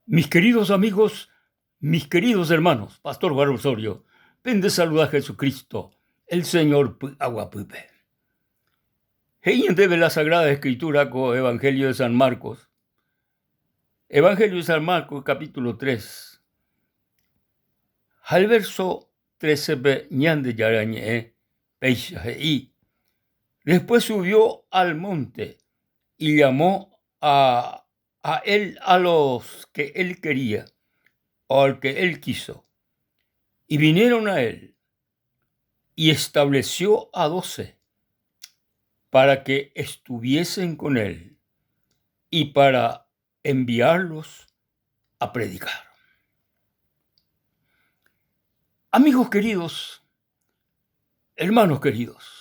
Mis queridos amigos, mis queridos hermanos, Pastor Juan Osorio, pende saluda Jesucristo, el Señor py'aguapýpe. He'i ñandéve la Sagrada Escritura ko Evangelio de San Marcos. Evangelio de San Marcos capítulo 3. Ha el verso 13-pe Ñandejára ñe'ẽ péicha he'i, Después subió al monte y llamó a a él a los que él quería o al que él quiso. Y vinieron a él y estableció a doce para que estuviesen con él y para enviarlos a predicar. Amigos queridos, hermanos queridos,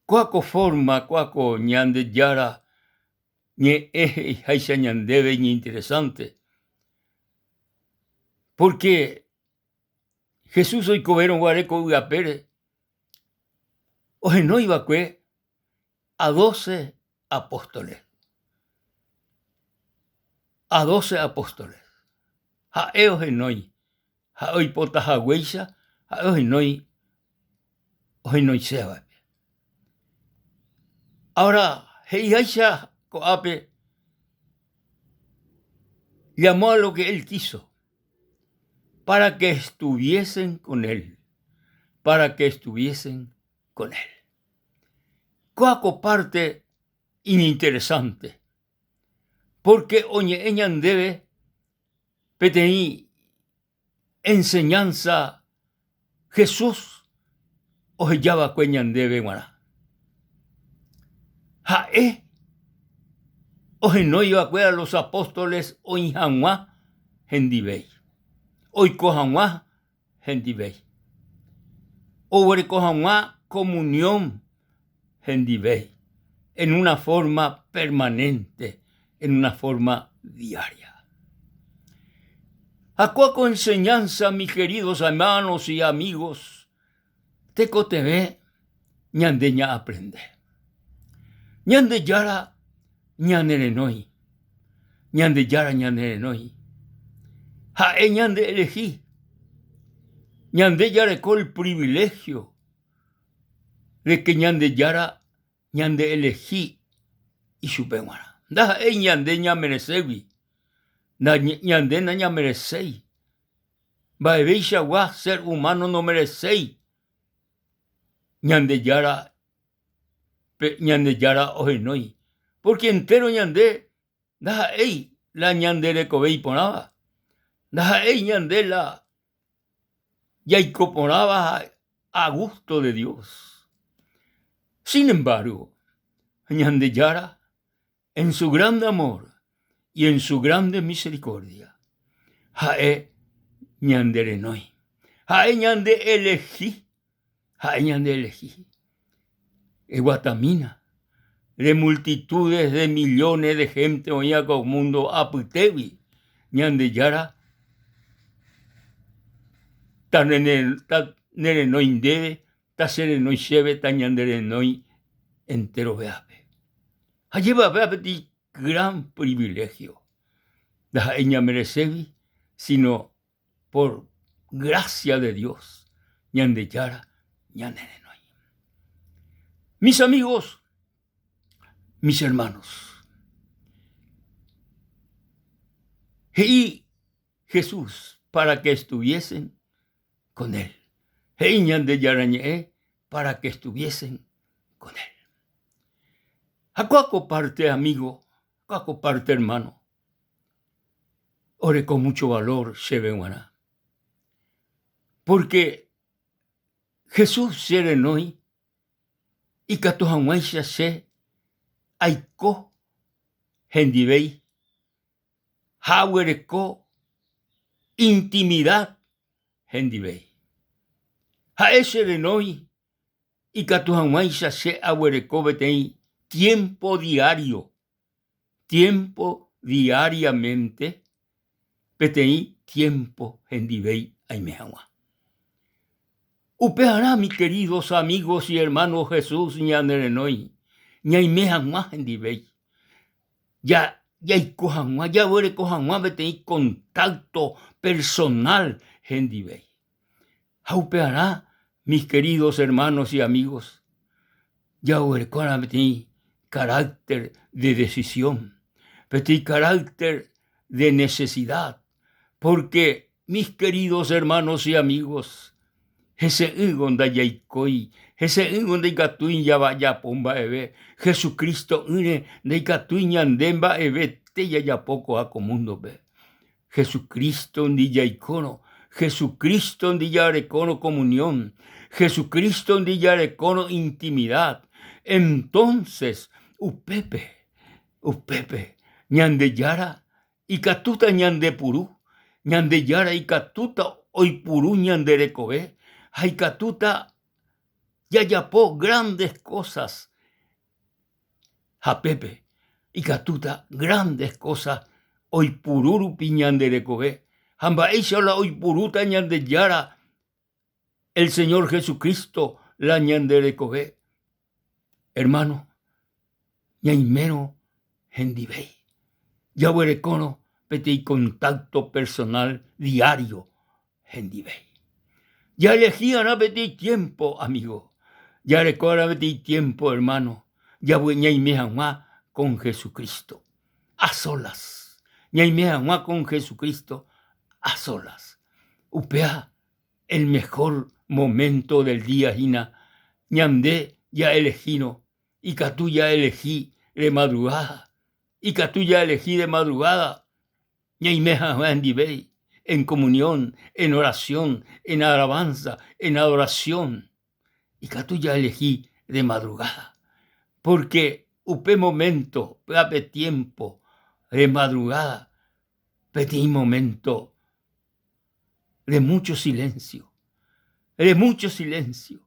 Kóa ko forma, kóa ko Ñandejára ñe'ẽ he'iháicha ñandéve iñinteresante, pórke Jesús oikovérõ guare ko yvy apére ohenói va'ekue a dóse apóstoles, a dóse apóstoles. Ha'e ohenói Ha'e oipota haguéicha ha'e ohenói ohenoisévape. Ahora he'iháicha ko'ápe llamó a lo que él quiso para que estuviesen con él, para que estuviesen con él. Kóa ko parte iñinteresante, porque oñe'ẽ ñandéve Peteĩ enseñanza Jesús oheja va'ekue ñandéve g̃uarã. Ha'e ohenói va'ekue a los apóstoles oĩ hag̃ua hendivéi, oiko hag̃ua hendivéi, oguereko hag̃ua comunión hendivéi en una forma permanente, en una forma diaria. Ha kóa ko enseñanza, mis queridos hermanos y amigos, tekotevẽ ñande ña'aprende. Ñandejára ñanerenói, Ñandejára ñanerenói. Ha'e ñande elegi. Ñande jareko el privilegio de que Ñandejára ñande elegi ichupe g̃uarã. Ndaha'éi ñande ñamereségui, ñande nañamereséi. Mba'eveichagua ser humano nomereséi Ñandejára pe Ñandejára ohenói. Porque entéro ñande ndaha'éi la ñande rekove iporãva, ndaha'éi ñande la jaiko porãva a gusto de Dios. Sin embargo, Ñandejára en su grande amor y en su grande misericordia, ha'e ñande renói, ha'e ñande elegi, ha'e ñande elegi. Eguatamína de multitudes de millones de gente oĩva ko mundo apytégui, Ñandejára ta nerenói ndéve, ta che renói chéve, ta ñande renói enteroveápe. Ha jepeve péva peteĩ gran privilegio, ndaha'éi ñamereségui, sino por gracia de Dios, Ñandejára ñanerenói. Mis amigos, mis hermanos, he'i Jesús para que estuviesen con él. He'i Ñandejára ñe'ẽ para que estuviesen con él. Ha kóa ko parte amigo, kóa ko parte hermano, oreko mucho valor chéve g̃uarã. Pórke Jesús cherenói ikatu hag̃uáicha che aiko hendivéi ha aguereko intimidad hendivéi. Ha'e cherenói ikatu hag̃uáicha che aguereko peteĩ tiempo diario tiempo diariamente peteĩ tiempo hendivéi aime hag̃ua. Upearã mi queridos amigos y hermanos Jesús ñanerenói ñaime hag̃ua hendivéi. jaiko hag̃ua, jaguereko hag̃ua peteĩ contacto personal hendive. Ha upearã, mis queridos hermanos y amigos, jaguerekórã peteĩ carácter de decisión, peteĩ carácter de necesidad, porque mis queridos hermanos y amigos, hese'ỹgo ndajaikói, hese'ỹgo ndaikatúi jajapo mba'eve, Jesucristo'ỹre ndaikatúi ñande mba'evete jajapo ko'a ko múndope. Jesucristo-ndi jaikórõ, Jesucristo-ndi jarekórõ comunión, Jesucristo-ndi jarekórõ intimidad, entonces upépe, upépe Ñandejára Ikatúta ñandepuru, Ñandejára ikatúta oipuru ñande rekove ha ikatúta jajapo grandes cosas hapépe, ikatúta grandes cosas oipuru rupi ñande rekove ha mba'éicha la oipurúta Ñandejára el Señor Jesucristo la ñande rekove. Hermano, ñaimérõ hendivéi, jaguerekórõ peteĩ contacto personal diario hendivéi. Jaelehi arã peteĩ tiempo, amigo, jareko arã peteĩ tiempo, hermano, ñaime hag̃ua con Jesucristo a solas, ñaime hag̃ua con Jesucristo a solas. Upéva el mejor momento del día hína ñande ja'elegírõ, ikatu ja'elegi de madrugada, ikatu ja'elegi de madrugada ñaime hag̃ua hendivéi en comunión, en oración, en alabanza, en adoración, ikatu ja'elegi de madrugada, porque upe momento, péva pe tiempo de madrugada peteĩ momento de mucho silencio, de mucho silencio.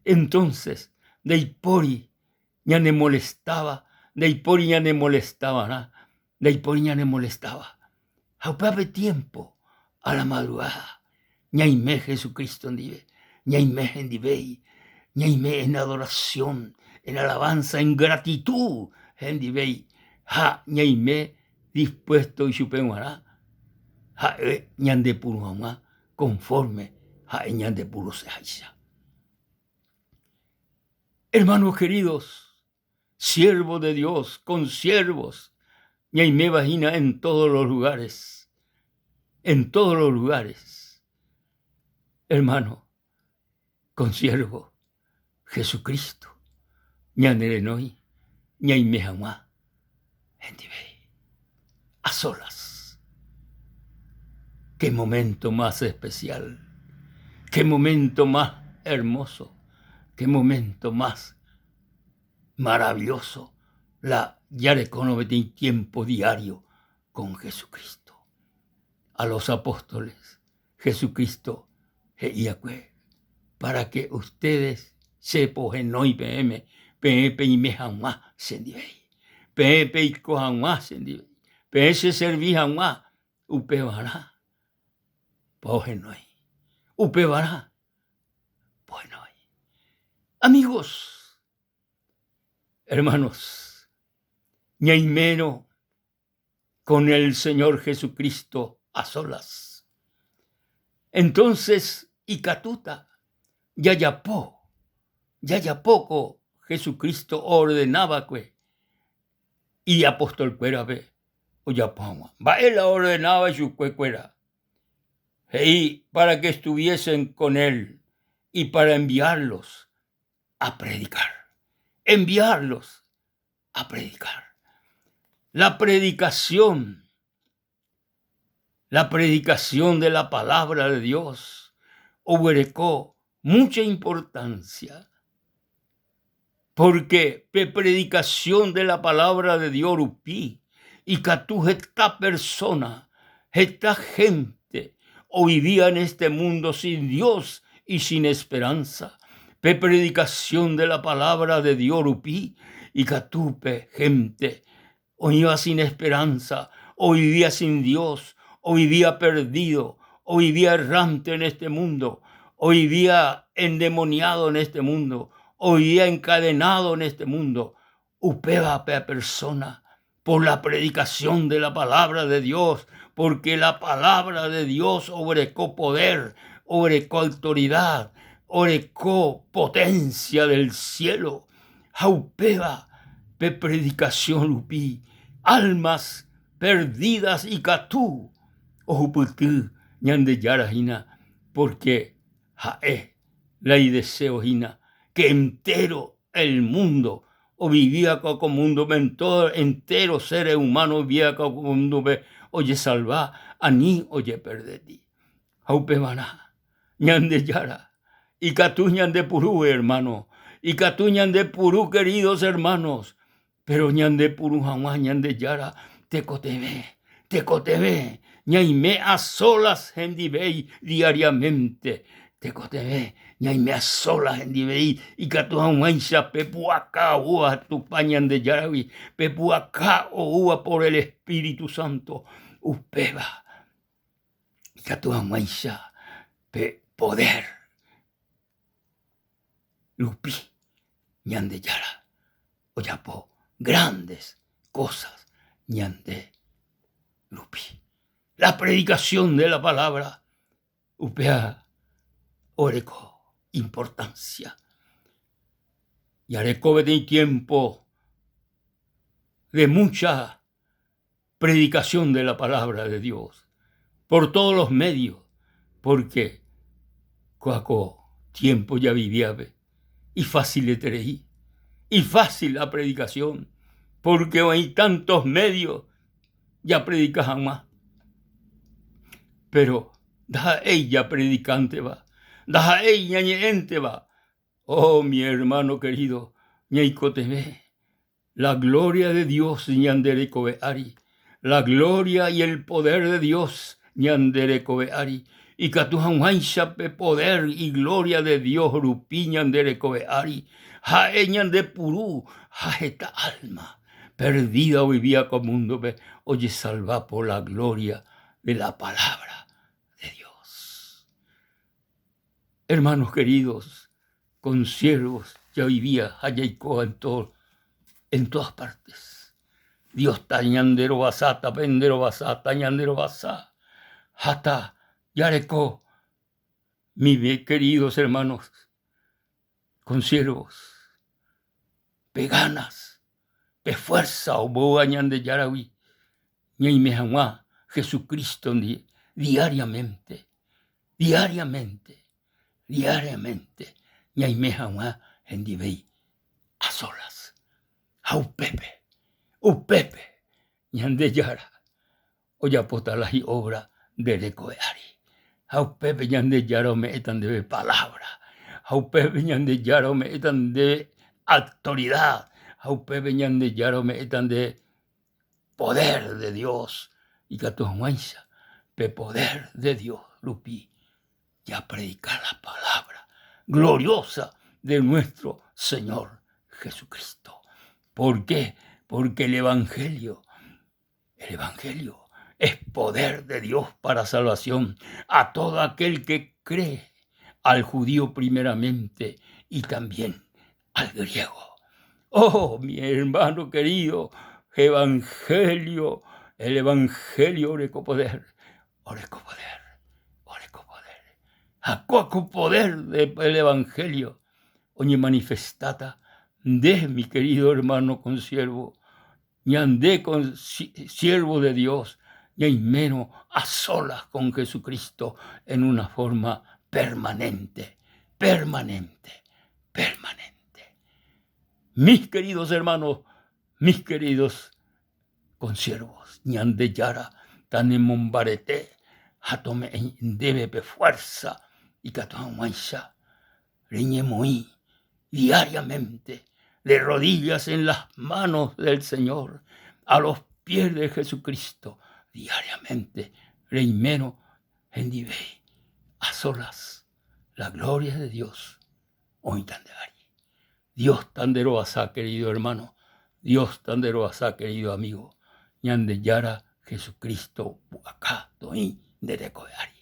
Entonces ndaipóri ñanemolestáva, ndaipóri ñanemolestavarã, ndaipóri ñanemolestáva. Ha upéva pe tiempo a la madrugada ñaime Jesucristo ndive, ñaime hendivéi, ñaime en adoración, en alabanza, en gratitud hendivéi ha ñaime dispuesto ichupe g̃uarã ha'e ñandepuru hag̃ua conforme ha'e ñandepuruseháicha. Hermanos queridos, siervos de Dios, consiervos, ñaiméva hína en todos los lugares, en todos los lugares. Hermano, consiervo, Jesucristo ñanerenói ñaime hag̃ua hendive, a solas. Qué momento más especial, qué momento más hermoso, qué momento más maravilloso la jarekórõ peteĩ tiempo diario con Jesucristo. A los apóstoles Jesucristo he'iakue, Para que ustedes che pohenói peẽme, peẽ peime hag̃ua chendivéi, peẽ peiko hag̃ua chendivéi, peẽ cheservi hag̃ua, upevarã pohenói, upevarã pohenói. Amigos, hermanos, ñaimérõ con el Señor Jesucristo a solas. Entonces ikatúta jajapo, jajapo ko Jesucristo oordenava'ekue ijapostolkuérape ojapo hag̃ua. Mba'e la oordenáva ichupekuéra? He'i para que estuviesen con él y para enviarlos a predicar. Enviarlos a predicar. La predicación, la predicación de la palabra de Dios oguereko mucha importancia, porque pe predicación de la palabra de Dios rupi ikatu heta persona, heta gente ovivía en este mundo sin Dios y sin esperanza. Pe predicación de la palabra de Dios rupi ikatu pe gente oĩva sin esperanza, ovivía sin Dios, ovivía perdido, ovivía errante en este mundo, ovivía endemoniado en este mundo, ovivía encadenado en este mundo, upéva pe persona. Por la predicación de la palabra de Dios, porque la palabra de Dios oguereko poder, oguereko autoridad, oreko potencia del cielo. Ha upéva pe predicación rupi almas perdidas ikatu ohupyty Ñandejára hína, porque ha'e la ideseo hína que entero el mundo ovivíva ko múndope, entero seres humanos ovivíva ko múndope ojesalva ani ojeperdeti. Ha upevarã Ñandejára ikatu ñandepuru hermano, ikatu ñandepuru queridos hermanos, Péro ñandepuru hag̃ua Ñandejára tekotevẽ, tekotevẽ ñaime a solas hendivéi diariamente, tekotevẽ ñaime a solas hendivéi ikatu hag̃uáicha pe pu'aka oúva Tupã Ñandejáragui, pe pu'aka oúva por el Espíritu Santo, upéva ikatu hag̃uáicha pe poder rupi Ñandejára ojapo grandes cosas ñande rupi. La predicación de la palabra upéva oreko importancia. Jareko peteĩ tiempo de mucha predicación de la palabra de Dios por todos los medios, porque kóa ko tiempo javiviápe ifacileterei, ifácil la predicación, porque oĩ tantos medios japredika hag̃ua. Pero ndaha'éi japredikánteva, ndaha'éi ñañe'ẽnteva. Oh, mi hermano querido, ñaikotevẽ La gloria de Dios ñande rekove ári, la gloria y el poder de Dios ñande rekove ári, ikatu hag̃uáicha pe poder y gloria de Dios rupi ñande rekove ári, ha'e ñande puru ha heta alma perdida ovivía ko mundo-pe ojesalva por la gloria de la palabra de Dios. Hermanos queridos, consiervos javivía ha jaikóva en todo, en todas partes. Dios ta ñande rovasa, ta pende rovasa, ta ñande rovasa. Ha ta jareko, mis queridos hermanos, consiervos, pe ganas, pe fuerza ombouva Ñandejáragui ñaime hag̃ua Jesucristo ndive diariamente, diariamente. Diariamente ñaime hag̃ua hendivéi a solas. Ha upépe, upépe Ñandejára ojapóta la hi'óbra nde rekove ári. Ha upépe Ñandejára ome'ẽta ndéve palávra. Ha upépe Ñandejára ome'ẽta ndéve autorida. Ha upépe Ñandejára ome'ẽta ndéve poder de Dios ikatu hag̃uáicha pe poder de Dios rupi japredika la palabra gloriosa de nuestro Señor Jesucristo. ¿Por qué? Porque el Evangelio, el Evangelio es poder de Dios para salvación a todo aquel que cree, al judío primeramente y también al griego. Oh, mi hermano querido, Evangelio, el Evangelio oreko poder, oreko poder, oreko poder. Ha kóa ko poder del Evangelio oñemanifestáta nde, mi querido hermano consiervo, ñande siervo de Dios, ñaimérõ a solas con Jesucristo en una forma permanente, permanente, permanente. Mis queridos hermanos, mis queridos consiervos, Ñandejára tanemombarete ha tome'ẽ ndéve pe fuerza ikatu hag̃uáicha reñemoĩ diariamente de rodillas en las manos del Señor, a los pies de Jesucristo, diariamente reimérõ hendive a solas la gloria de Dios oĩta nde ári. Dios ta nde rovasa querido hermano, Dios ta nde rovasa querido amigo, Ñandejára Jesucristo pu'aka toĩ nde rekove ári.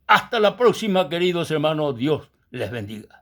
Hasta la próxima queridos hermanos, Dios les bendiga.